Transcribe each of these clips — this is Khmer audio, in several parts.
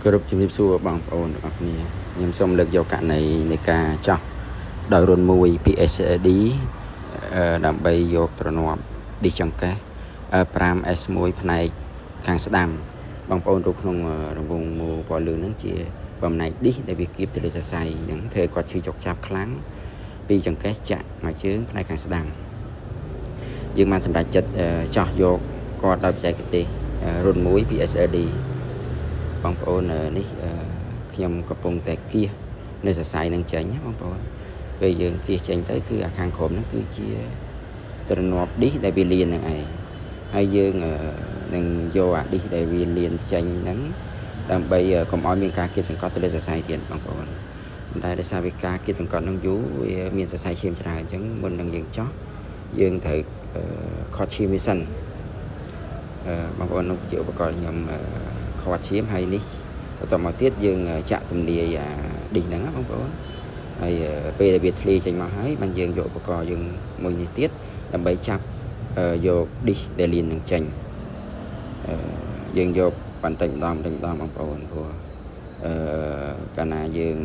គោរពជំរាបសួរបងប្អូនទាំងអស់គ្នាខ្ញុំសូមលើកយកករណីនៃការចោះដោយរន្ធមួយ PSD ដើម្បីយកទ្រនាប់ឌីសចង្កេះ L5 S1 ផ្នែកខាងស្ដាំបងប្អូនរូបក្នុងរង្វង់មូលពណ៌លឿងហ្នឹងជាបំណែកឌីសដែលវាគៀបទៅលើសរសៃហ្នឹងធ្វើឲ្យគាត់ឈឺចុកចាប់ខ្លាំងពីចង្កេះចាក់មួយជើងផ្នែកខាងស្ដាំយើងបានសម្រេចចិត្តចោះយកគាត់ដោយបច្ចេកទេសរន្ធមួយ PSLD បងប្អូននេះខ្ញុំកំពុងតែគៀសនៅសរសៃនឹងចេញណាបងប្អូនពេលយើងគៀសចេញទៅគឺអាខាងក្រោមហ្នឹងគឺជាទ្រនាប់ឌីសដែលវាលៀនហ្នឹងឯងហើយយើងនឹងយកអាឌីសដែលវាលៀនចេញហ្នឹងដើម្បីកុំឲ្យមានការគៀបសង្កត់ទៅលើសរសៃទៀតបងប្អូនតែដោយសារវាការគៀបសង្កត់ហ្នឹងយូរវាមានសរសៃឈាមច្រើនអញ្ចឹងមុននឹងយើងចោះយើងត្រូវខត់ឈាមវាសិនបងប្អូននោះជាឧបករណ៍ខ្ញុំខត់ឈាមហើយនេះបន្តមកទៀតយើងចាក់ទម្លាយអាឌីសហ្នឹងណាបងប្អូនហើយពេលដែលវាធ្លាយចេញមកហើយបានយើងយកឧបករណ៍យើងមួយនេះទៀតដើម្បីចាប់យកឌីសដែលលៀននឹងចេញយើងយកបន្តិចម្ដងបន្តិចម្ដងបងប្អូនព្រោះអឺកាលណាយើង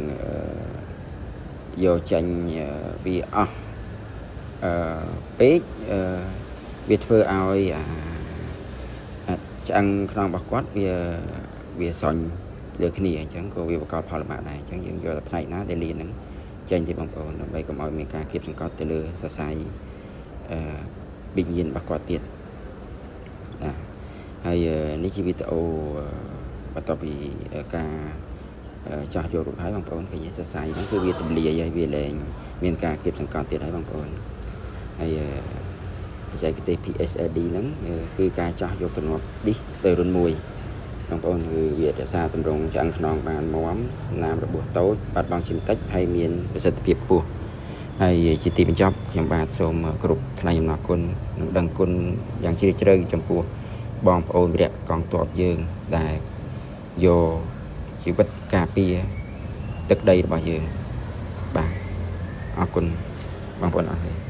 យកចេញវាអស់អឺពេកអឺវាធ្វើឲ្យអាឆ្អឹងខ្នងរបស់គាត់វាវាសុញលើគ្នាអញ្ចឹងក៏វាបង្កផលលំបាកដែរអញ្ចឹងយើងយកតែផ្នែកណាដែលលៀនហ្នឹងចេញទេបងប្អូនដើម្បីកុំឲ្យមានការគៀបសង្កត់ទៅលើសរសៃអឺវិញ្ញាណរបស់គាត់ទៀតណាហើយនេះជាវីដេអូបន្ទាប់ពីការចោះយករូបហើយបងប្អូនឃើញសរសៃហ្នឹងគឺវាទម្លាយហើយវាលែងមានការគៀបសង្កត់ទៀតហើយបងប្អូនហើយបច្ចេកទេស PSLD ហ្នឹងគឺការចោះយកទ្រនាប់ឌីសទៅរន្ធមួយបងប្អូនគឺវារក្សាទម្រង់ឆ្អឹងខ្នងបានមាំស្នាមរបួសតូចបាត់បង់ឈាមតិចហើយមានប្រសិទ្ធភាពខ្ពស់ហើយជាទីបញ្ចប់ខ្ញុំបាទសូមគោរពថ្លែងអំណរគុណនិងដឹងគុណយ៉ាងជ្រាលជ្រៅចំពោះបងប្អូនវីរៈកងទ័ពយើងដែលយកជីវិតការពារទឹកដីរបស់យើងបាទអរគុណបងប្អូនអរគ្នា។